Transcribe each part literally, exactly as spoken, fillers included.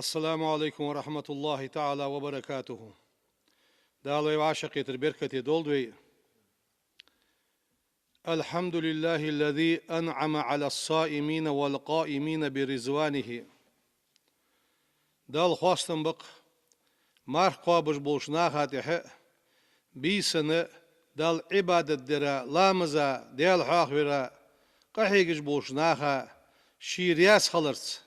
السلام عليكم ورحمة الله تعالى وبركاته. Дала вай вӀашагӀкхетар беркате долда вай. الحمد لله الذي أنعم على الصائمين والقائمين برضوانه. Далла хоастам ба-кх марха кхоабаш болча наха тӀехьа, бийсанна Далла Ӏибадат дара, ламаза, Даьла хьоахавара къахьегаш болча наха ший раьза хиларца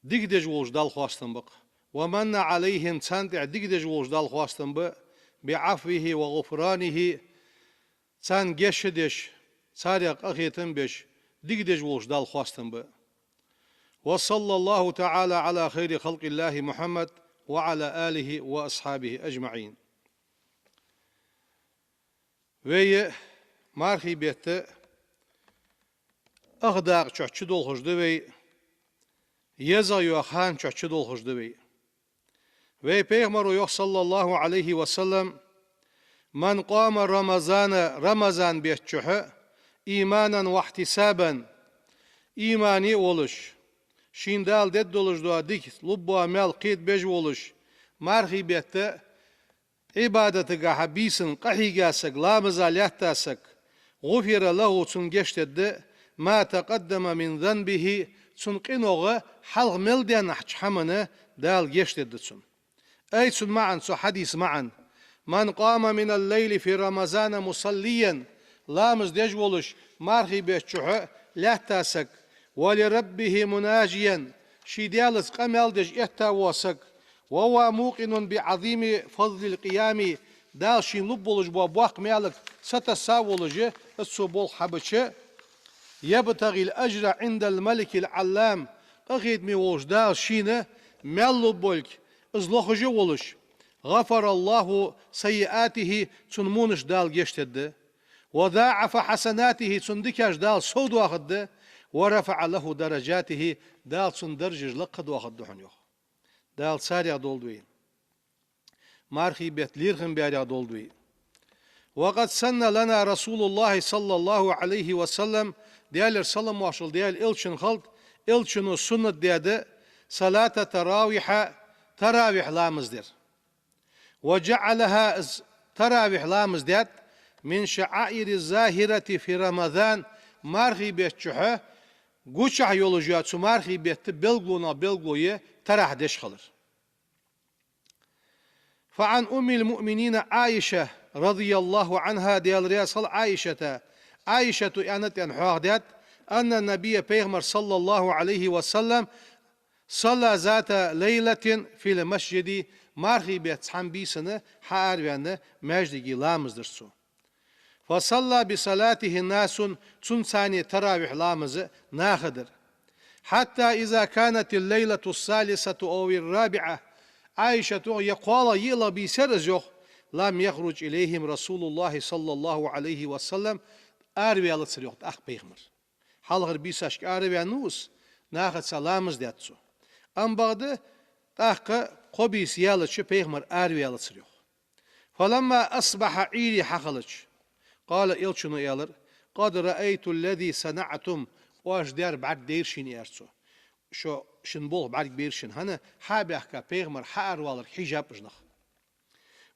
дика деш волча Далла хоастам ба-кх. ومن عليهم, царна тӀехьа дика деш волча Далла хоастам ба, بعفوه وغفرانه, царна гешт деш, царех къахетам беш, дика деш волча Далла хоастам ба. وصلى الله تعالى على خير خلق الله محمد وعلى آله وأصحابه أجمعين. Вай мархий бетта ах дакъа чу чудолхаш да вай, езагӀа йоагӀа хана чу чудолхаш да вай. Вай пайхамара йоах, صلى الله عليه وسلم: من قام رمضان, Рамазан бетта чухь, إيمانا واحتسابا, имане а волаш, шийна Дала дергдолаш дола дика, лургбола маьл кхетабеш а волаш, мархий бетта Ӏибадатагахьа бийсанна къахьийга саг, ламаза лаьтта саг, غفر له, цунна гешт дергда, ما تقدم من ذنبه, цун къинойх хьалха мел даьннача хӀаманна Дала гешт дергда цунна. أي, цун маӀан, цу хьадиса маӀан: من قام من الليل في رمضان مصليا, ламаз деш волаш мархий бетта чухь лаьтта саг, ولربه مناجيا, ший Даьлаца къамаьл деш этта вола саг, وهو موقن بعظيم فضل القيام, Дала шийна лургболаш бола боккха маьлага сатесса а волаш, из цо болх хьабича, يبتغي الأجر عند الملك العلام, къахетаме волча Дала шийна маьл лургболга из лохаш а волаш, غفر الله سيئاته, цун вонаш Дала гешт дергда, وضاعف حسناته, цун дикаш Дала сов доахаргда, ورفع له درجاته, Дала цун даржаш лакха доахаргда хьона, йоах. Дала царех долда вай. Мархий бетта лерхӀам баьрех долда вай. وقد سن لنا رسول الله صلى الله عليه وسلم, Даьлера салам-моаршал Даьла Элчанна хилда, Элчано суннат даьд, صلاة التراويح, таравихь ламаз дар. وجعلها, из таравихь ламаз даьд, من الشعائر الظاهرة في رمضان, мархий бетта чухь гучахь йолаш йола, цу мархий бетта белгалонех белгало я таравихь деш хилар. فعن أم المؤمنين عائشة رضي الله عنها, Даьла раьза хилва Ӏайшата, Ӏайшата аьннад аьнна хьоахадаьд, أن النبي, пайхамар, صلى الله عليه وسلم, صلى ذات ليلة في المسجد, мархий бетта цхьан бийсанна хьаараваьнна маьждиге ламаз дир цо. فصلى بصلاته ناس, цунца цхьана таравихь ламаз наха дир. حتى إذا كانت الليلة الثالثة أو الرابعة, Ӏайшата йоах, е кхоалагӀа, йиълагӀа бийса яр из, йоах, لم يخرج إليهم رسول الله صلى الله عليه وسلم, араваьлацар, йоах, тӀаккха пайхамар. Хьалхарча бийсашка араваьннав из, нахаца ламаз даьд цо. Амма бакъда тӀаккха кхо бийса яьлча пайхамар араваьлацар, йоах. فلما أصبح, Ӏуйре хьахилча, قال, Элчано аьлар: قد رأيت الذي صنعتم, оаш даьр бӀаргадайра шийна, аьлар цо. Шо шун болх бӀаргабайра шийна. ХӀана, хьа а баьхка, пайхамар хьаараваларга хьежаб уж нах.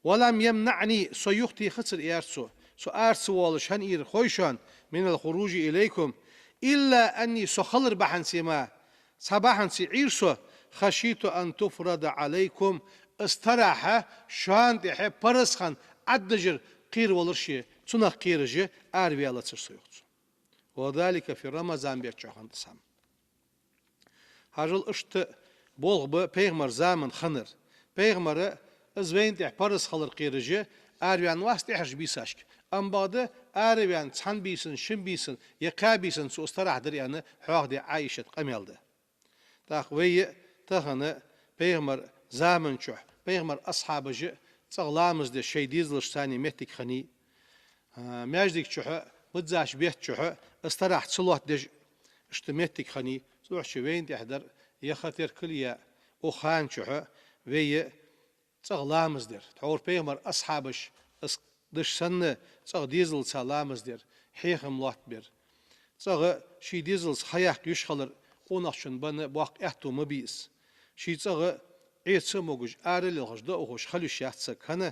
ولم يمنعني, со юхатехацар, аьлар цо, со ара ца воалаш хӀана ийра хой шоана, من الخروج إليكم, إلا أني, со хилар бахьанце мара, цхьа бахьанце Ӏийра со, خشيت أن تفرض عليكم, из таравихь шоана тӀехьа параз хинна Ӏаддажар кхеравалар ше, цунах кхераш араваьлацар со, йоах цо. وذلك في رمضان, бетта чухь хиннад из хӀама. Хьажал, иштта болх ба пайхамара заман хиннар. Пайхамара из вайна тӀехьа параз хилар кхераш араваьннавац тӀехьарча бийсашка. Амма бакъда араваьнна цхьан бийсан, шин бийсан е кхаь бийсан цо из таравихь дир аьнна хьоахадаьд Ӏайшата къамаьл да. ТӀаккха вай а тахан пайхамара заман чухь, пайхамара асхьабаш а цӀагӀа ламаз деш шоай дезалашца цхьана моттиг хиннай. А, маьждига чухь, биззача бетта чухь из таравихь ца лоаттадеш, иштта моттиг хиннай. Цудухьа вайна тӀехьа дар е ха теркал а яь, укх хана чухь вай а цӀагӀа ламаз дир. Тхьовра пайхамара асхьабаш, из деш санна, цӀагӀа дезалца ламаз дир, хьехам лоаттабир. ЦӀагӀа ший дезалца ха яккха йиш хилар къонахчун бенна боккха аьттув ма бий из. Ший цӀагӀа Ӏеца а могаш, ара а лелхаш, дӀаухаш хила йиш яц саг. ХӀана,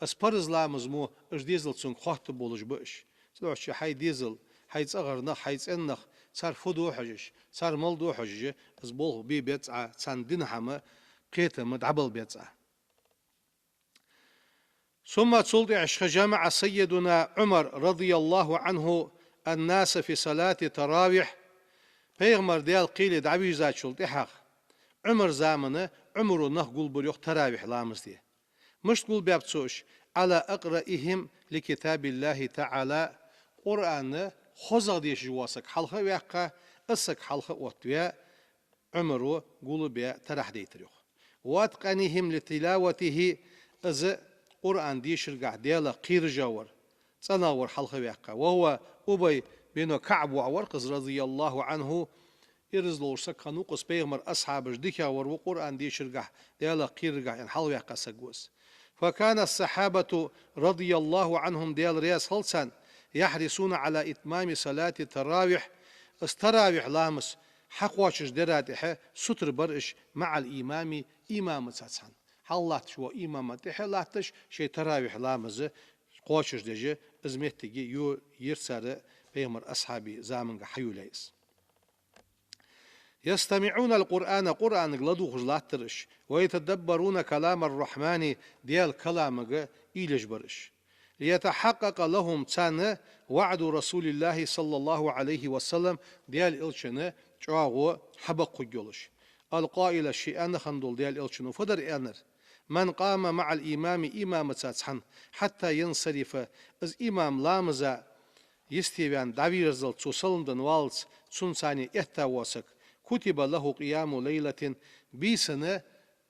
из парз ламаз мо, уж дезал цунга хоттаргболаш ба уж. Цудухьа хьай дезал, хьай цӀагӀара нах, хьай цӀен нах, цар фу ду хьожаш, цар мала ду хьожаш, из болх бе беза Ӏа, царна дина хӀама, кхетам дӀабала беза Ӏа. ثم, цул тӀехьагӀа, جمع سيدنا عمر رضي الله عنه الناس في صلاة التراويح. Пайхамар, Даьла кхел, дӀавийрзачул тӀехьагӀа Ӏумара заман Ӏумара нах гулбир йоах таравихь ламаз де. Мишта гулбаьб цо уж? على أقرئهم لكتاب الله تعالى. Къуръан хозагӀа дешаш вола саг хьалха а ваьккха, из саг хьалха а оттаваь, Ӏумара гулбаь тарахь дайтар йоах. وأتقنهم لتلاوته, из Къуръан дешаргахь Даьлах кхераш вар, цӀенагӀа вар хьалха а ваьккха. وهو أبي بن كعب, вар-кх из, رضي الله عنه, ираз ловш саг хиннав-кх из, пайхамара асхьабаш дикагӀвар ва Къуръан дешаргахь, Даьлах кхераргахь, аьнна, хьалха ваьккха саг ва из. فكان الصحابة رضي الله عنهم, Даьла раьза хилва царна, يحرصون على إتمام صلاة التراويح, из таравихь ламаз хьакхоачашдара тӀехьа сутара бар уж, مع الإمام, имамаца цхьана. Хьалха латташ вола имама тӀехьа латташ, шоай таравихь ламаз кхоачашдеш, из моттиг йо-, йир цар, пайхамара асхьабий заманга хьайолаяьй из. يستمعون القرآن, Къуръанага ладувгӀаш латтар уж, ويتدبرون كلام الرحمن, Даьла каламага уйла еш бар уж. ليتحقق لهم, царна, وعد رسول الله صلى الله عليه وسلم, Даьла Элчан чӀоагӀо хьабаккха хургйолаш. القائل, ше аьнна хиннадолча Даьла Элчано фу дар аьннар: من قام مع الإمام, имамаца цхьана, حتى ينصرف, из имам ламаза йисте ваьнна дӀавийрзалца, цо салам денна валлалца, цунца цхьана этта вола саг, كتب له قيام ليلة, бийсан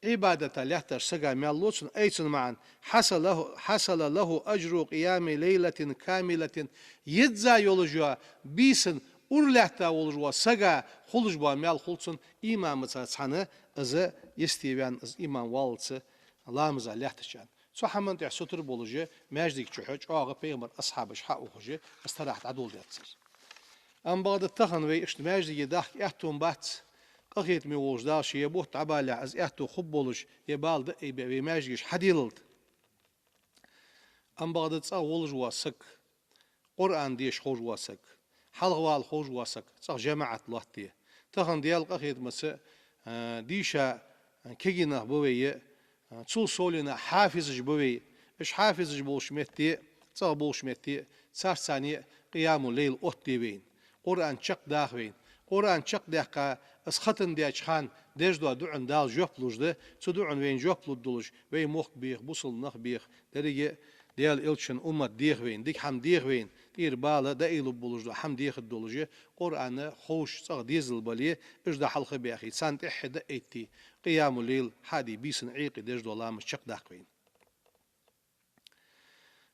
Ӏибадата лаьтташ сага маьл лу цунна, ай цун маӀан: حصل له، حصل له أجر قيام ليلة كاملة, йизза йолаш йола бийсан ура лаьтта волаш вола сага хулаш бола маьл хул цунна, имамаца цхьана из йисте ваьнна, из имам валлалца ламаза лаьттача. Цу хӀаман тӀехьа сутара болаш, маьждига чухьа чӀоагӀа пайхамара асхьабаш хьаухаш, из тарахь дӀадоладаьд цар. Амма бакъда тахан вай иштта маьждиге дахка аьттув бац, къахетаме волча Дала ше ер бутт дӀабалалехь, из аьттув хургболаш, ер бала дӀаайбаь вай маьждигаш хьаделалда. Амма бакъда цӀагӀа волаш вола саг, Къуръан деша ховш вола саг, хьалхавала ховш вола саг, цӀагӀа жамаӀат лоаттаде. Тахан Даьла къахетамца, а, дийша, а, кагий нах ба вай, а, цул совгӀа хьафизаш ба вай. Уж хьафизаш болча метте, цӀагӀа болча метте, царца цхьана къиямул-лайл оттаде вайна. Къуръан чакхдаха вайна. Къуръан чакхдаьккха, из хатам даьча хана деш дола дуӀан Дала жоп луш да, цу дуӀан вайна жоп лургдолаш, вай мохк беха, бусалба нах беха, деррига а Даьла Элчан уммат деха вайна, дика хӀама деха вайна, тӀера бала дӀаайбергболаш дола хӀама дехаргдолаш, Къуръан ховш, цӀагӀа дезал бале, уж дӀахьалхабаьхе, царна тӀехьа дӀаэтте, къиямул-лайл хьаде, бийсан Ӏуйкъе деш дола ламаз чакхдаккха вайна.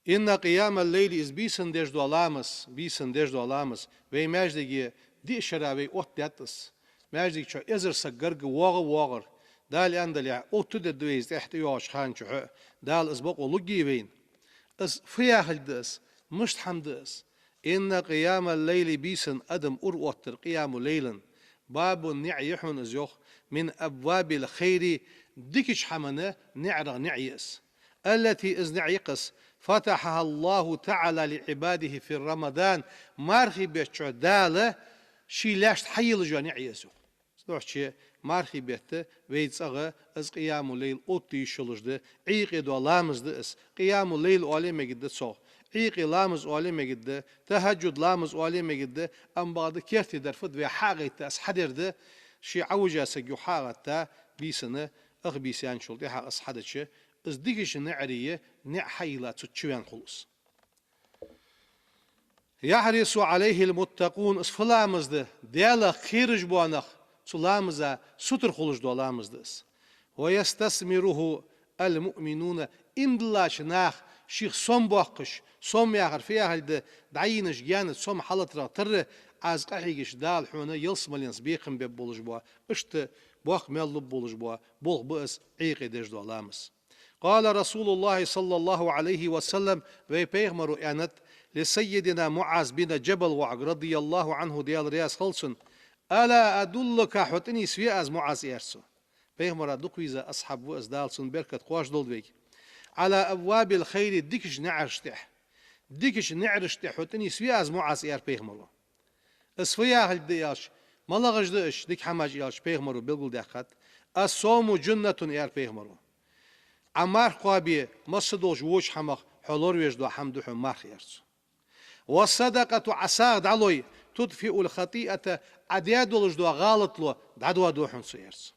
إن قيام الليل, из бийсан деш дола ламаз, бийсан деш дола ламаз, вай маьждиге диъ шера вай оттадаьд из. Маьждига чу эзар саг гарга воагӀа а воагӀар. Дала аьннадале, оттадергда вай из тӀехьа тӀайоагӀача хана чухьа, Дала из бокъо лургья вайна. Из фу яхилга да из? Мишта хӀама да из? إن قيام الليل, бийсан адам ура оттар, къиямул-лайлан, باب, ниӀ я хьона из, йоах, من أبواب الخير, дикача хӀаман ниӀарах ниӀ я из. التي, из ниӀ я-кх из, فتحها الله تعالى لعباده في رمضان, мархий бетта чу Дала ший лаьшта хьайийллаш йола ниӀ я из, йоах. Цудухьа мархий бетта вай цӀагӀа из къиямул-лайл оттае йиш йолаш да, Ӏуйкъе дола ламаз да из. Къиямул-лайл оале мегаргда цох, Ӏуйкъе ламаз оале мегаргда, тахӀажжуд ламаз оале мегаргда, амма бакъда керте дар фуд вай хьагӀайтта, из хьадер да, ше Ӏовижа саг юха хьагӀатта, бийсана, ах бийса яьнначул тӀехьагӀа из хьадича, из дикача ниӀарий ниӀ хьайийлла цу чу ваьнна хул из. يحرص عليه المتقون, из фу ламаз да? Даьлах кхераш бола нах цу ламаза сутара хулаш дола ламаз да из. ويستثمره المؤمنون, иман диллача наха шийх сом боаккхаш, сом яхар фу яхилга да, дӀайийнача гаьна сом хьалатарах тара, Ӏа из къахьийгача Дала хьона ялсмаленца бекхам бергболаш бола, иштта боккха маьл лургболаш бола болх ба из Ӏуйкъе деш дола ламаз. قال رسول الله صلى الله عليه وسلم, вай пайхамаро аьннад, لسيدنا معاذ بن جبل воӀага, رضي الله عنه, Даьла раьза хилва цунна: ألا أدلك, хьо тӀанийсве аз, МуӀаз, аьлар цо. Пайхамара дукха веза асхьаб ва из, Дала цун беркат кхоачаш долда вайга. «على أبواب الخير», дикача наӀараш тӀа. Дикача наӀараш тӀа хьо тӀанийсве аз, МуӀаз, аьлар пайхамаро. Из фу яхилга да аьлча, малагӀаш да уж дика хӀамаш аьлча, пайхамаро белгалдаьккхад. «الصوم جنة», аьлар пайхамаро. Ӏа марха кхоабе, масса долча воча хӀамах хьо лоравеш дола хӀама да хьона марха, аьлар цо. «والصدقة», Ӏа сагӀа дӀалой, «تطفئ الخطيئة», Ӏа даь долаш дола гӀалатло дӀадоаду хьона цо, аьлар цо.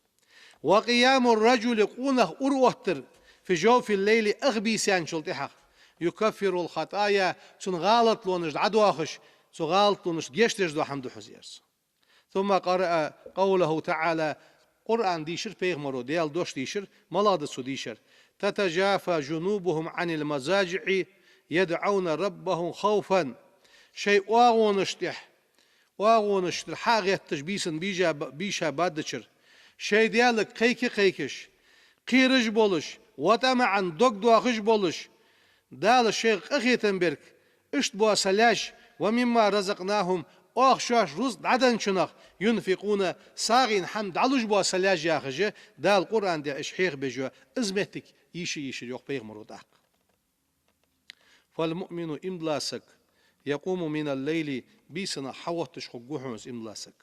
«وقيام الرجل», къонах ура оттар, «في جوف الليل», ах бийсанчул тӀехьагӀа, «يكفر الخطايا», цун гӀалатлонаш дӀадоахаш, цу гӀалатлонашта гешт деш дола хӀама да хьона из, аьлар цо. «ثم قرأ قوله تعالى», Къуръан дийшар пайхамаро, Даьла дош дийшар, малагӀа да цо дийшар: «تتجافى جنوبهم عن المضاجع يدعون ربهم خوفا». Шоай оагӀонаш тӀа, оагӀонаш тӀара хьа а гӀетташ, бийсан бийжа ба-, бийша баддачара, шоай Даьлага кхайка а кхайкаш, кхераш а болаш, «وطمعا», дог доахаш а болаш, Дала шоайх къахетам бергба, иштта бола са лаьш, «ومما رزقناهم», оаха шоаш рузкъа дӀаденначунах, «ينفقون», сагӀийна хӀама дӀалуш бола са лаьш яхаш, Дала Къуръан тӀа уж хьехабеш я, из моттиг йийша йийшар йоах пайхамаро тӀаккха. «فالمؤمن», иман дола саг, «يقوم من الليل», бийсанна хьагӀотташ хургва хьона из иман дола саг.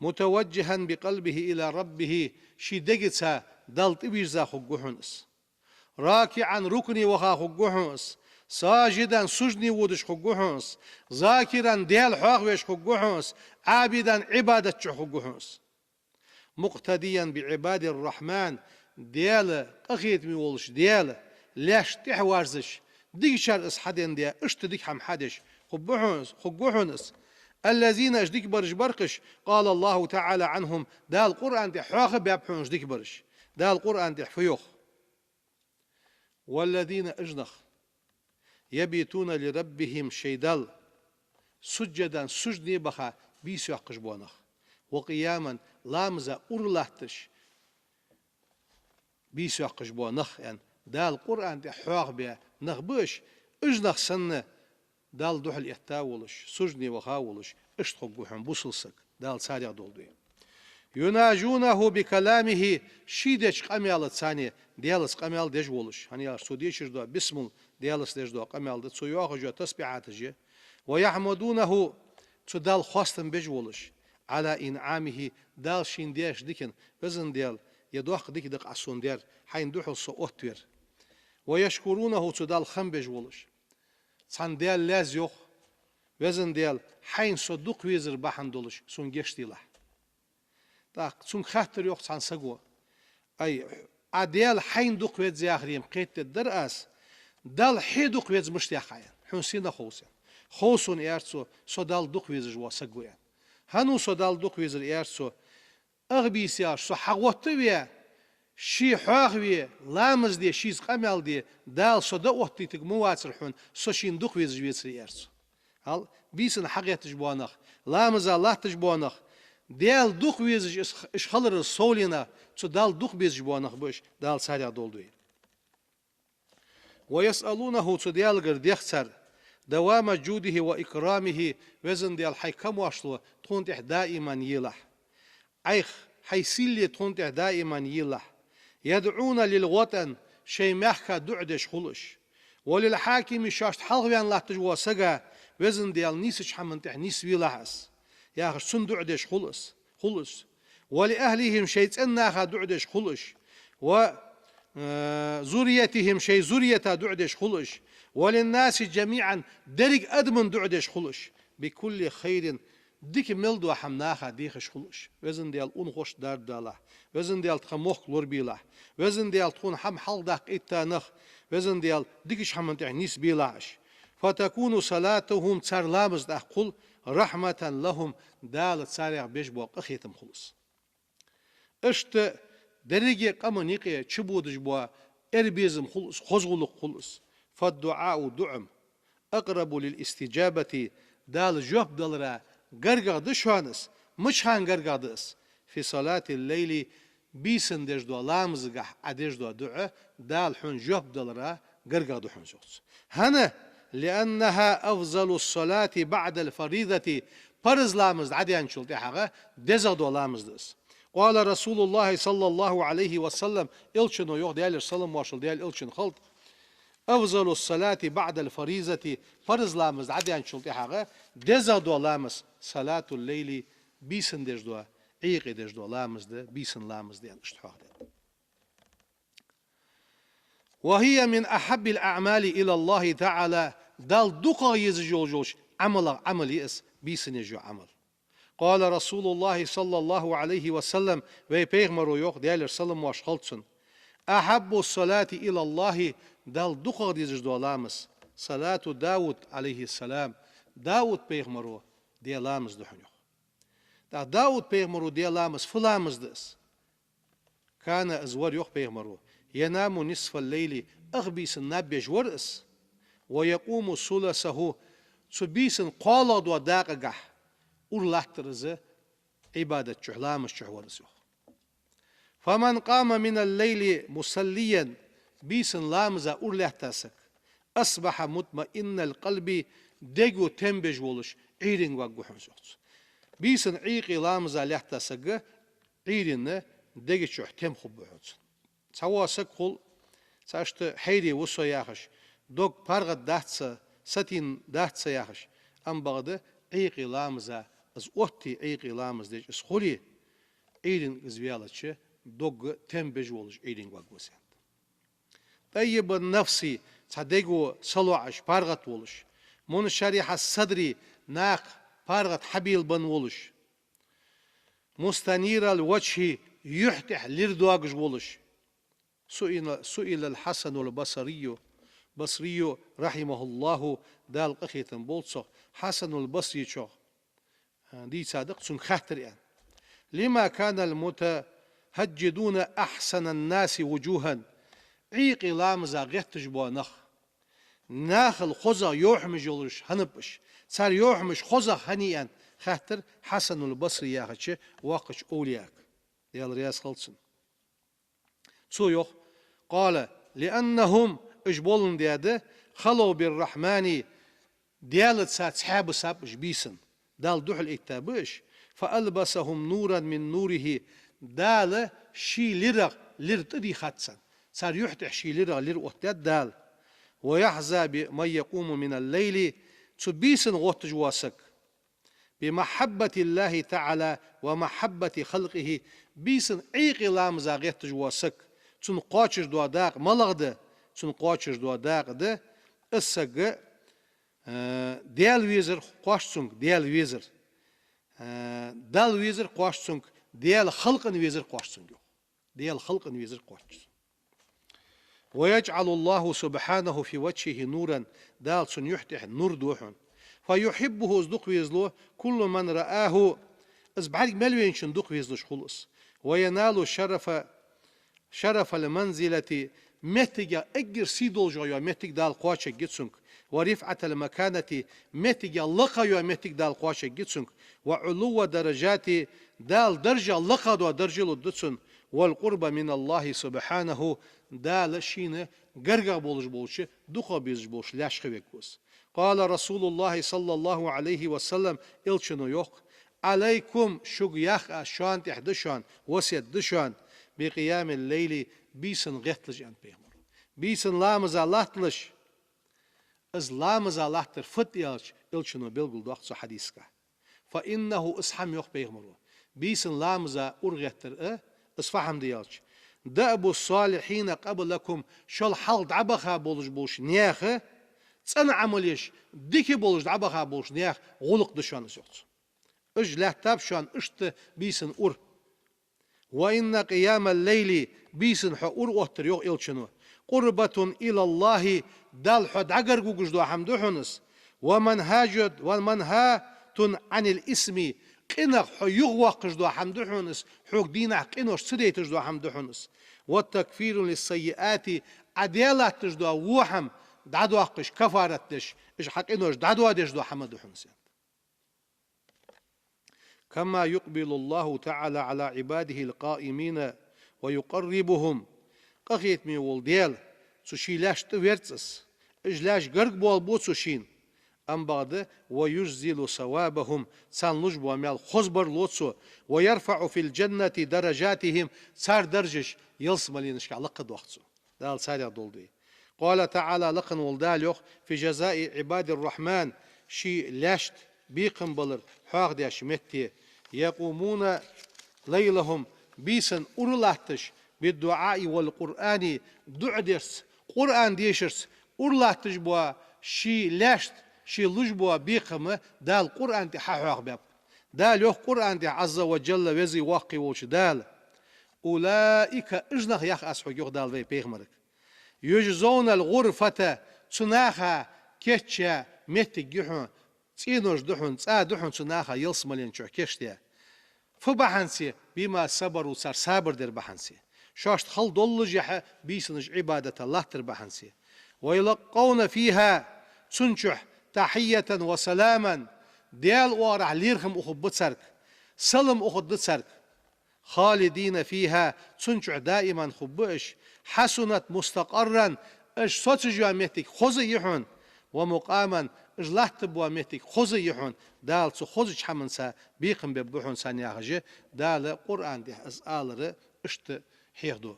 «متوجها بقلبه إلى ربه», ший дегаца Далла тӀавийрза хургва хьона из. «راكعا», рукуӀе ваха хургва хьона из. «ساجدا», сужуде водаш хургва хьона из. «ذاكرا», Даьла хьоахавеш хургва хьона из. «عابدا», Ӏибадат чу хургва хьона из. «مقتديا بعباد الرحمن», Даьла, къахетаме волча Даьла лаьшта тӀехьа верзаш, дикачар из хьаденна де, иштта дика хӀама хьадеш хургва хьона из, хургва хьона из. «الذين», уж дика бараш бар-кх уж, «قال الله تعالى عنهم», Дала Къуръан тӀа хьоаха баьб хьона уж дика бараш. Дала Къуръан тӀа фу йоах: «والذين», уж нах, «يبيتون لربهم», шоай Далла, «سجدا», сужуде баха бийса йоаккхаш бола нах, «وقياما», ламаза ура латташ бийса йоаккхаш бола нах, аьнна, Дала Къуръан тӀа хьоахабаь нах ба уж, уж нах санна, Далла духьал этта волаш, сужуде ваха волаш, иштта хургва хьона бусалба саг, Дала царех долда вай. «يناجونه بكلامه», ший деча къамаьлаца, Даьлаца къамаьл деш волаш, хӀана аьлча цо дешаш дола бисмал Даьлаца деш дола къамаьл да, цо йоахаш йола тасбихьаташ я. «ويحمدونه», цу Далла хоастам беш волаш, «على إنعامه», Дала шийна даьча дикан, «Веза Даьла, ер доккха дика да-кх Ӏа сона даьр, хьайна духьал со оттаваьр». «ويشكرونه», цу Далла хам беш волаш. Цхьан Даьла лаьза йоах: «Веза Даьла, хьайна со дукха везар бахьан долаш сона гешт делахь». ТӀаккха цунга хаттар йоах цхьан саго: «Ай, Ӏа Даьла хьайна дукха веза яхаре-м кхетадергдар аз, Далла хье дукха веза мишта яккха Ӏа?» — аьнна. «Хьона сенах хов?» — аьнна. «Хов сона, — аьлар цо, — со Далла дукха везаш вола саг ва», — аьнна. «ХӀана ва со Далла дукха везар? — аьлар цо. — Ах бийса яхаш со хьагӀотта а ве, ше хьоахаве, ламаз де, шийца къамаьл де, Дала со дӀаоттийтарг ма вацар хьона, со шийна дукха везаш вецаре», — аьлар цо. Хьал, бийсанна хьагӀетташ бола нах, ламаза латташ бола нах, Даьла дукха везаш уж, уж хиларал совленна, цу Далла дукха безаш бола нах ба уж, Дала царех долда вай. «ويسألونه», цу Даьлагара дех цар, «دوام جوده وإكرامه», Веза Даьла, хьай камоаршло тхона тӀа даиман елахь. Ӏайха хьай сийле тхона тӀа даиман елахь. «يدعون للوطن», шоай мехка дуӀа деш хул уж. «وللحاكم», шоашта хьалхаваьнна латташ вола саг, Веза Даьла, нийсача хӀаман тӀа нийсвелахь из, яхаш, цунна дуӀа деш хул из, хул уж. «ولأهلهم», шоай цӀен наха дуӀа деш хул уж. «و، э, ذريتهم», шоай зуррията дуӀа деш хул уж. «وللناس جميعا», деррига адамна дуӀа деш хул уж. «بكل خير», дика мел дола хӀама наха дехаш хул уж. Веза Даьла, унахошта дарба далахь. Веза Даьла, тха мохк лорабелахь. Веза Даьла, тхона хӀама хьалхадаккха этта нах, Веза Даьла, дикача хӀаман тӀа нийсбелахь уж. «فتكون صلاتهم», цар ламаз тӀаккха хул, «رحمة لهم», Дала царех беш бола къахетам хул из. Иштта деррига къаман юкъе чубодаш бола эр безам хул из, хоза гӀулакх хул из. «فالدعاء», дуӀа-м, «أقرب للاستجابة», Дала жоп далара гаргагӀа да шоана из. Мича хана гаргагӀа да из? «في صلاة الليل», бийсан деш дола ламазагахь Ӏа деш дола дуӀа, Дала хьона жоп далара гаргагӀа да хьона из, йоах цо. ХӀана? «لأنها أفضل الصلاة بعد الفريضة», парз ламаз дӀадаьнначул тӀехьагӀа дезагӀа дола ламаз да из. قال رسول الله صلى الله عليه وسلم, Элчано йоах, Даьлера салам-моаршал Даьла Элчанна хилда: أفضل الصلاة بعد الفريضة, парз ламаз дӀадаьнначул тӀехьагӀа дезагӀа дола ламаз صلاة الليل, бийсан деш дола, Ӏийкъе деш дола ламаз да, бийсан ламаз да аьнна, иштта хьоахадаьд. وهي من أحب الأعمال إلى الله تعالى, Далла дукхагӀа езаш йолаш йолча Ӏамалех Ӏамал я из, бийсан еш йола Ӏамал. قال رسول الله صلى الله عليه وسلم, вай Пайхамаро йоах, Даьлера салам-моаршал хилда цунна: أحب الصلاة إلى الله, Далла дукхагӀа дезаш дола ламаз صلاة داود عليه السلام, Дауд пайхамаро даь ламаз да хьона, йоах. ТӀаккха Дауд пайхамаро даь ламаз фу ламаз да из? كان, из вар, йоах Пайхамаро, ينام نصف الليل, ах бийсан наб еш вар из, ويقوم ثلثه, цу бийсан кхоалагӀдола дакъагахьа ура латтар из, Ӏибадат чухь, ламаз чухь вар из, йоах. فمن قام من الليل مصليا, бийсан ламаза ура лаьтта саг, أصبح مطمئن القلب, дега тем беш волаш, Ӏуйренга варгва хьона из, йоах цо. Бийсан Ӏийкъе ламаза лаьтта саг Ӏуйранна дега чухь тем хургба хьона цун. Цхьавола саг хул, цхьашта хьайре ва со яхаш, дог паргӀатдац са, сатийна дац са яхаш, амма бакъда Ӏийкъе ламаза, из отте Ӏийкъе ламаз деш из хуле, Ӏуйранга из ваьлча, догга тем беш волаш Ӏуйранга варгва из, аьннад. طيب النفس, цхьа дега салоӀаш, паргӀат волаш, منشرح الصدر, накха паргӀат хьабелабенна волаш, مستنير الوجه, юхь тӀехь лир доагаш волаш. سئل, سئل الحسن البصري, Басрийо, رحمه الله, Дала къахетам болба цох, Хьасанул Басрийчох, а, дийцад-кх, цунга хаьттар, аьнна: لم كان المتهجدون أحسن الناس وجوها, Ӏийкъе ламаза гӀетташ бола нах нахал хозагӀа йовхьамаш йолаш хӀана ба уж, цар йовхьамаш хозагӀа хӀана я, аьнна, хаьттар Хьасанул Басри яхача воккхача овлияга, Даьла раьза хилва цунна. Цо йоах: قال: لأنهم, уж боландаь да, خلوا بالرحمن, Даьлаца цхьаь бисаб уж бийсан, Далла духьалъайтта ба уж, فألبسهم نورا من نوره, Дала ший лирах лир тӀадийхад царна, цар юхь тӀехь ший лирах лир оттадаьд Дала. ويحظى بمن يقوم من الليل, цу бийсан гӀотташ вола саг, بمحبة الله تعالى ومحبة خلقه, бийсан Ӏийкъе ламаза гӀетташ вола саг, цунна кхоачаш дола дакъа малагӀа да, цунна кхоачаш дола дакъа да, из саг, а, Даьла везар кхоач цунга, Даьла везар, а, Далла везар кхоач цунга, Даьла халкъана везар кхоач цунга, йоах. Даьла халкъана везар кхоач цунга. ويجعل الله سبحانه في وجهه نورا, Дала цун юхь тӀехь нур ду хьона. فيحبه, из дукха везалу, كل من رآه, из бӀарга мел вайначунна дукха везалуш хул из. وينال شرف, شرف المنزلة, меттигех эггара сий долаш йола моттиг Дала кхоачаргья цунга. ورفعة المكانة, меттигех лакха йола моттиг Дала кхоачаргья цунга. وعلو الدرجات, Дала даржех лакха дола даржа лургда цунна. والقرب من الله سبحانه, Дала шийна гаргагӀа болаш болча, дукхагӀа безаш болча лаьшта хила вергва из. قال رسول الله صلى الله عليه وسلم, Элчано йоах: عليكم, шуга ях аз, шоана тӀехь да шоана, васкет да шоана, بقيام الليل, бийсан гӀетталаш, аьннад Пайхамаро. Бийсан ламаза латталаш. Из ламаза латтар фуд аьлча, Элчано белгалдоаккх цу хьадисагахь. فإنه, из хӀама, йоах Пайхамаро, бийсан ламаза ура гӀеттар а, из фу хӀама да аьлча, دأب الصالحين قبلكم, шул хьалха дӀабаха болаш болча наьха, цӀена Ӏамал еш, дика болаш дӀабаха болча наьха гӀулакх да шоана из, йоах цо. Уж лаьттаб шоана иштта бийсан ура. وإن قيام الليل, бийсан хьо ура оттар, йоах Элчано, قربة إلى الله, Далла хьо дӀагарга вугаш дола хӀама да хьона из. ومنهاة, ومنهاة عن الإثم, къинах хьо юхавоаккхаш дола хӀама да хьона из, хьога дийнахьа къинош ца дайташ дола хӀама да хьона из. وتكفير للسيئات, Ӏа даь латташ дола во хӀама дӀадоаккхаш, кафарат деш, уж хьа къинош дӀадоадеш дола хӀама да хьона из. كما يقبل الله تعالى على عباده القائمين ويقربهم. Къахетаме вола Даьла цу ший лаьшта тӀаверз из, уж лаьш гарга боалабу цо шийна. Амма бакъда, ويجزل ثوابهم, царна луш бола маьл хоза барло цо, ويرفع في الجنة درجاتهم, цар даржаш ялсмаленашка лакхадоах цо. Дала царех долда вай. قال تعالى, лакха вола Дала йоах, في جزاء عباد الرحمن, ший лаьшта бекхам балар хьоахадеш метте: يقومون ليلهم, бийсан ура латташ, بالدعاء والقرآن, дуӀа дерца, Къуръан дешарца ура латташ бола ший лаьшта, ший луш бола бекхам Дала Къуръан тӀа хьахьоахабаьб. Дала йоах Къуръан тӀа, عز وجل, веза-воккха волча Дала: أولئك, уж нах, йоах аз хьога, йоах Дала вай пайхамарга, يجزون الغرفة, цу наха кийчъяь моттиг я хьона, цӀенош да хьона, цӀа да хьона цу наха ялсмален чу кийчдаь. Фу бахьанца? بما صبروا, цар сабар дар бахьанца. Шоашта хала доллашехьа бийсанаш Ӏибадата латтар бахьанца. ويلقون فيها, цун чу تحية وسلاما, Даьла оагӀорахьа лерхӀам ухаргба царга, салам ухаргда царга. خالدين فيها, цун чу даиман хургба уж. حسنت مستقرا, уж соцаш йола моттиг хоза я хьона. ومقاما, уж латташ бола моттиг хоза я хьона. Дала цу хозача хӀаманца бекхам бергба хьона царна, яхаш, Дала Къуръан тӀа из алар иштта хьехаду.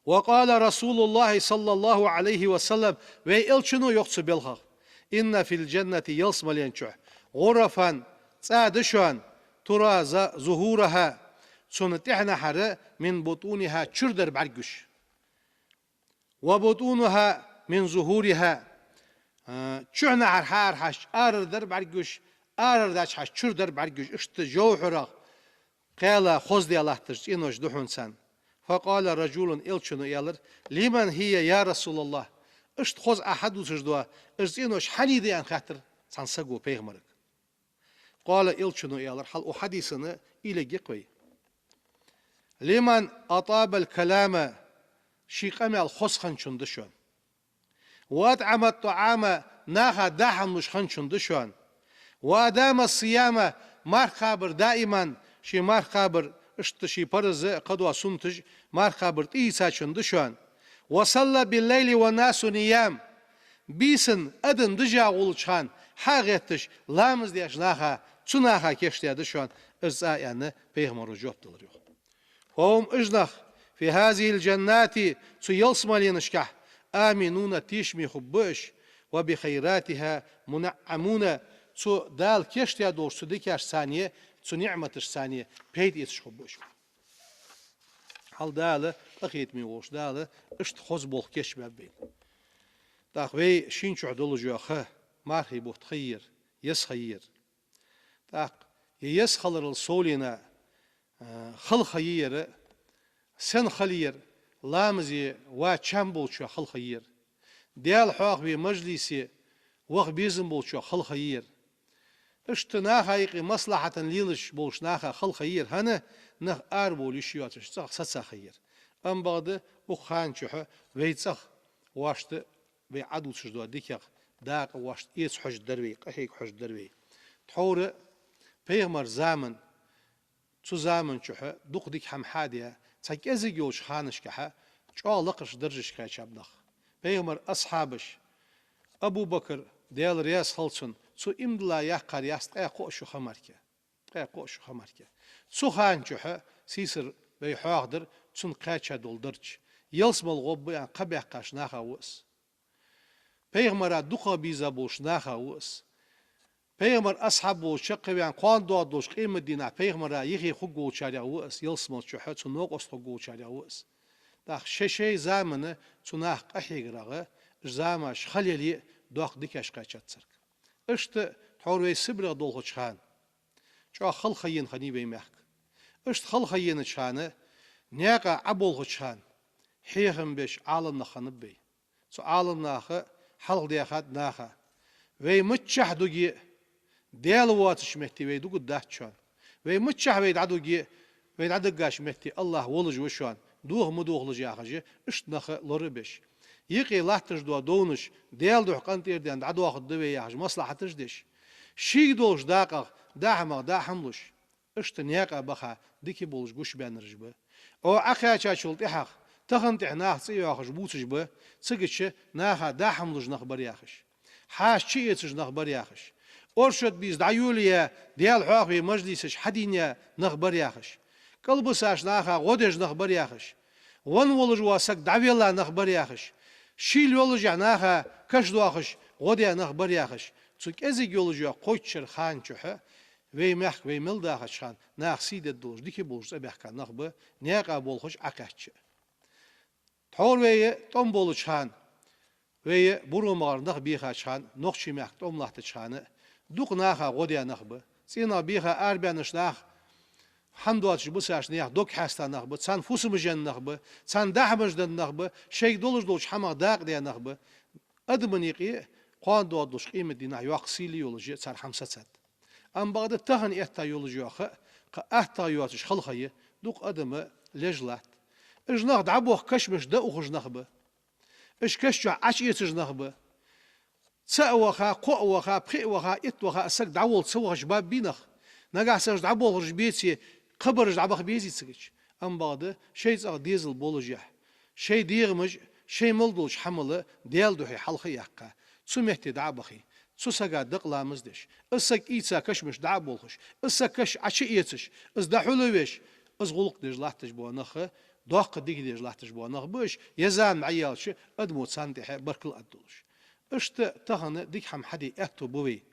وقال رسول الله صلى الله عليه وسلم, вай Элчано йоах цу балхах: إن في الجنة, ялсмален чу, غرفا, цӀа да шоана, ترى ظهورها, цун тӀехьнахьара, من بطونها, чура дар бӀаргагуш. وبطونها من ظهورها, а, чухьнахьара хьаарахьача арара дар бӀаргагуш, арара дӀачухьача чура дар бӀаргагуш, иштта жовхьарах кхаьла хоздаь латташ цӀенош да хьона царна. فقال رجل, Элчано аьлар: لمن هي يا رسول الله؟ Иштта хоза Ӏа хьадувцаш дола уж цӀенош хьаннеи да, аьнна хаьттар цхьан саго пайхамарга. قال, Элчано аьлар, хьал укх хьадиса уйла ергья-кх вай: لمن أطاب الكلام, ший къамаьл хоза хинначун да шоана. وأطعم الطعام, наха даа хӀама луш хинначун да шоана. وأدام الصيام, марха кхабар даиман, ший марха кхабар, иштта ший парз а, кхыдола суннаташ, марха кхабар тӀаийцачун да шоана. وصلى بالليل والناس نيام, бийсан адам дижа гӀолача хана хьагӀетташ ламаз деш наха, цу наха кийчдаь да шоана из цӀа, аьнна, пайхамаро жоп далар, йоах. فهم, уж нах, في هذه الجنات, цу ялсмаленашкахь, آمنون, тешаме хургба уж, وبخيراتها منعمون, цу Дала кийчдаь долча цу дикашца, цу ниӀматашца пайда эцаш хургба уж. Хьал Дала, къахетаме волча Дала иштта хоза болх кийчбаьб вайна. ТӀаккха вай шийна чу долаш йола ха, мархий бутт ха я ер, еза ха я ер. ТӀаккха ер еза хиларал совленна, а, хала ха я ер, сенна хала я ер, ламазе ваь чам болчоа хала ха я ер, Даьла хьоахаве мажлисе ваха безам болчоа хала ха я ер. Иштта наха юкъе маслахьата лелаш болча наха хала ха я ер, хӀана, нах арабовла йиш йоацаш цӀагӀа саца ха я ер. Амма бакъда укх хана чухь вай цӀагӀа воашта вай Ӏадувцаш дола дикагӀа дакъа воашта эца хьожаргдар вай, къахьега хьожаргдар вай. Тхьовра пайхамара заман, цу заман чухь дукха дика хӀама хьадаь, цхьа кӀезига йолча ханашкахь чӀоагӀа лакхарча даржашка кхаьчаб нах. Пайхамара асхьабаш, Абу Бакр, Даьла раьза хилва цунна, цу иман дилла яьккхар яц ткъаь кхо шу ха мара. Ткъаь кхо шу ха мара. Цу хана чухь сийсара вай хьоахадир цунна кхаьча дола дарж. Ялсмала гӀоргба аьнна кхаъ баьккхача наха ва из. Пайхамара дукхагӀа беза болча наха ва из. Пайхамара асхьаб волча чакхваьнна кхоана доагӀаш долча къематдийнахь пайхамара юхе хургволчарех ва из, ялсмала чухь цун новкъост хургволчарех ва из. ТӀаккха шоай-шоай заман цу наха къахьегарах, уж замаш хала яле а, доккха дикаш кхаьчад царга. Иштта тхьовра вай Сибрех долхача хана чӀоагӀа хала ха ена хиннай вай мехка. Иштта хала ха енача хана, наькъа Ӏоболхача хана, хьехам беш Ӏаламнах хиннаб вай. Цу Ӏаламнаха хьалхадаьхад наха: вай миччахьа дуге а, Даьла воацача метте вай дугаргдац шоана. Вай миччахьа вай дӀадуге а, вай дӀадугача метте АллахӀ волаш ва шоана, доха ма дохалаш, яхаш, иштта нах лорабеш. Юкъе латташ дола довнаш Даьла духьа къинтӀера даьнна дӀадоахаргда вай, яхаш, маслахьаташ деш. Шийга долча дакъах даа хӀамах даа хӀама луш. Иштта наькъа баха дика болаш гуш баьннараш ба. Ӏо Ӏокхаьчачул тӀехьагӀа, тахан тӀехьа наха цӀи йоахаш бувцаш ба, цигача наха даа хӀама луш нах бар, яхаш. хьаша чуэцаш нах бар яхаш. Оршот бийса дӀайолаяь, Даьла хьоахаве мажлисаш хьадийна нах бар яхаш. КӀалбисаш наха гӀо деш нах бар яхаш. Венна волаш вола саг дӀавелла нах бар яхаш. Шийла йолашехь наха каш доахаш гӀо даь нах бар яхаш. Цу кӀезига йолаш йола кхойтта шера хана чухь вай мехка, вай мел дахача хана наха сий дергдолаш, дика болаш цӀабаьхка нах ба, наькъа болхаш Ӏокхаьчача. Тхьовра вай тӀом болча хана, вай Буро-МагӀара нах бийхача хана, нохчий мехка тӀом латтача хана, дукха наха гӀо даь нах ба. ЦӀенах бийха арабаьннача наха, хӀама доацаш бисача наьха дог хьаста нах ба, царна фусам жен нах ба, царна дахьмаш даь нах ба, шоайга долаш долча хӀамах дакъа даь нах ба. Адамий юкъе кхоана доагӀаш долча къематдийнахьа йоккха сийле йолаш я цар хӀама сацад. Амма бакъда тахан этта йолаш йола ха, кхы аттагӀа йоацаш хала ха я, дукха адам леш латт. Уж нах дӀабоха кашамаш дӀаухаш нах ба. Уж каша чу Ӏочуэцаш нах ба. Цаӏ ваха, кхоъ ваха, пхиъ ваха, итт ваха, а саг дӀаволла ца вахача баб бий нах. Нагахьа санна уж дӀаболхараш беце, кхыбараш дӀабаха безий цигача? Амма бакъда шоай цӀагӀа дезал болашехь, шоай дегӀамаш, шоай мел долча хӀамал Даьла духьа хьалха а яьккха, цу метте дӀа а бахе, цу сага дакъа ламаз деш, из саг ийца кашамаш дӀа а болхаш, из саг каша Ӏочуэцаш, из дӀахьулвеш, из гӀулакх деш латташ бола нах, доккха дика деш латташ бола нах ба уж, е зама дӀаяьлча, адамо царна тӀехьа баркал а аргдолаш. Иштта тахан дика хӀама хьаде аьттув ба вай.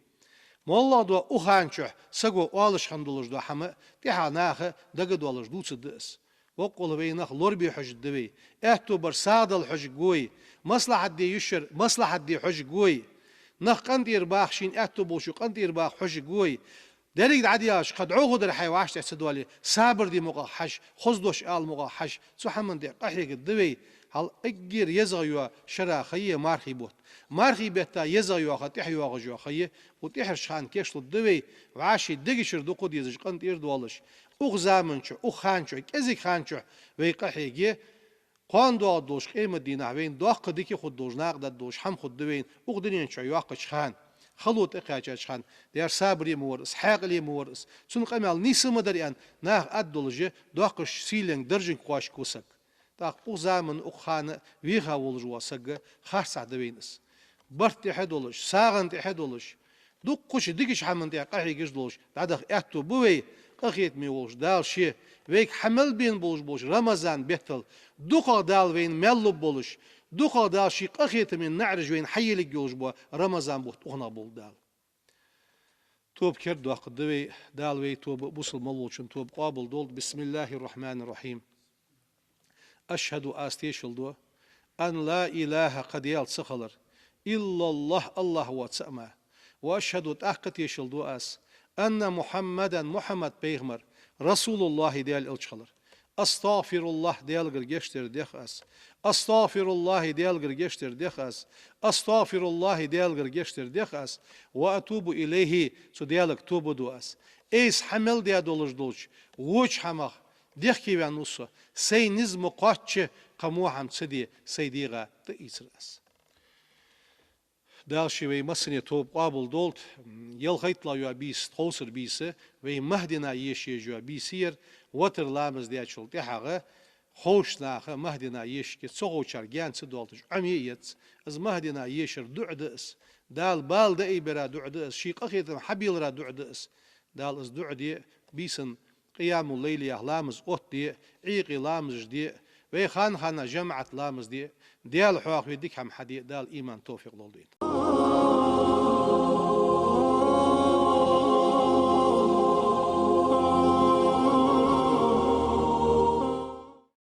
МоллагӀа дола укх хана чухь саго оалаш хинна долаш дола хӀама тӀехьа наха дагадоалаш дувцаргда из. Боккъала вай нах лорабе хьожаргда вай, аьттув бар сагӀа дала хьожаргва вай, маслахьат де йиш яр маслахьат де хьожаргва вай. Нах къинтӀера баха, шийна аьттув болчо къинтӀера баха хьожаргва вай. Деррига дӀадаьлча, кхы дӀахо дар хьай вӀаштӀехьа ца доале, сабар де мукъагӀа хьажа, хоза дош ала мукъагӀа хьажа, цу хӀаман тӀа къахьегаргда вай. Хьал эггара езагӀа йола шера ха я мархий бутт. Мархий бетта езагӀа йола ха тӀехьа йоагӀаш йола ха я, укх тӀехьарча хана кийчлургда вай, вӀаший дега чура дукха дезаш къинтӀера доалаш. Укх заман чу, укх хана чу, кӀезига хана чу вай къахьеге, кхоана доагӀаргдолча къематдийнахьа вайна доккха дика хургдолаш, накъадаргдолаш хӀама хургда вайна укх дунен чу йоаккхача хана. Хало тӀакхаьчача хана, дера сабаре ма вар из, хьаькъале ма вар из, цун къамаьл нийса ма дар аьнна, наха аргдолаш доккхача сийленга, даржанга кхоачаргва саг. ТӀаккха укх заман, укх хана веха волаш вола саг харцахьа да вайна из. Барт тӀехьа долаш, сагӀан тӀехьа долаш, дуккхача дикача хӀаман тӀа къахьегаш долаш дӀадаха аьттув ба вай, къахетаме волча Дала ше вайга хьа мел бена болаш болча Рамазан беттал дукхагӀа Дала вайна маьл лургболаш, дукхагӀа Дала ший къахетама наӀараш вайна хьаелларгйолаш бола Рамазан бутт укханах болба Дала. Тоба кердадоаккхаргда вай, Дала вай тоба, бусалба мел волчун тоба къоабалдолда. بسم الله الرحمن الرحيم. أشهد, аз тешал ду, أن لا إله, кхы Даьла ца хилар, إلا الله, АллахӀ воацар мара. وأشهد, тӀаккха тешал ду аз, أن محمدا, Мухьаммад пайхамар, رسول الله, Даьла элча хилар. أستغفر الله, Даьлагара гешт дар дех аз. أستغفر الله, Даьлагара гешт дар дех аз. أستغفر الله, Даьлагара гешт дар дех аз. وأتوب إليه, цу Даьлага тоба ду аз. Айса хьа мел даь долаш долча воча хӀамах дехкеваьнна ва со, сай низ ма кхоачча, кхы во хӀама ца де сай дегӀа тӀаийцар аз. Дала ше вай массане тоба къоабалдолда. ЯлхайттлагӀа йола бийса, тховсара бийса, вай Махдина еша еза йола бийса яр, витр ламаз даьчул тӀехьагӀа ховш наха Махдина ешаргья, ца ховчарга гаьна ца доалийташ Ӏомае а еза. Из Махдина ешар дуӀа да из. Дала бала даайбара дуӀа да из, ший къахетам хьабелара дуӀа да из. Дала из дуӀа де, бийсан къиямул-лайлех ламаз оттаде, Ӏуйкъе ламазаш де, вай хана-хана жамаӀат ламаз де, Даьла хьоахаве дика хӀама хьаде, Дала иман, товфикъ лолда вайна.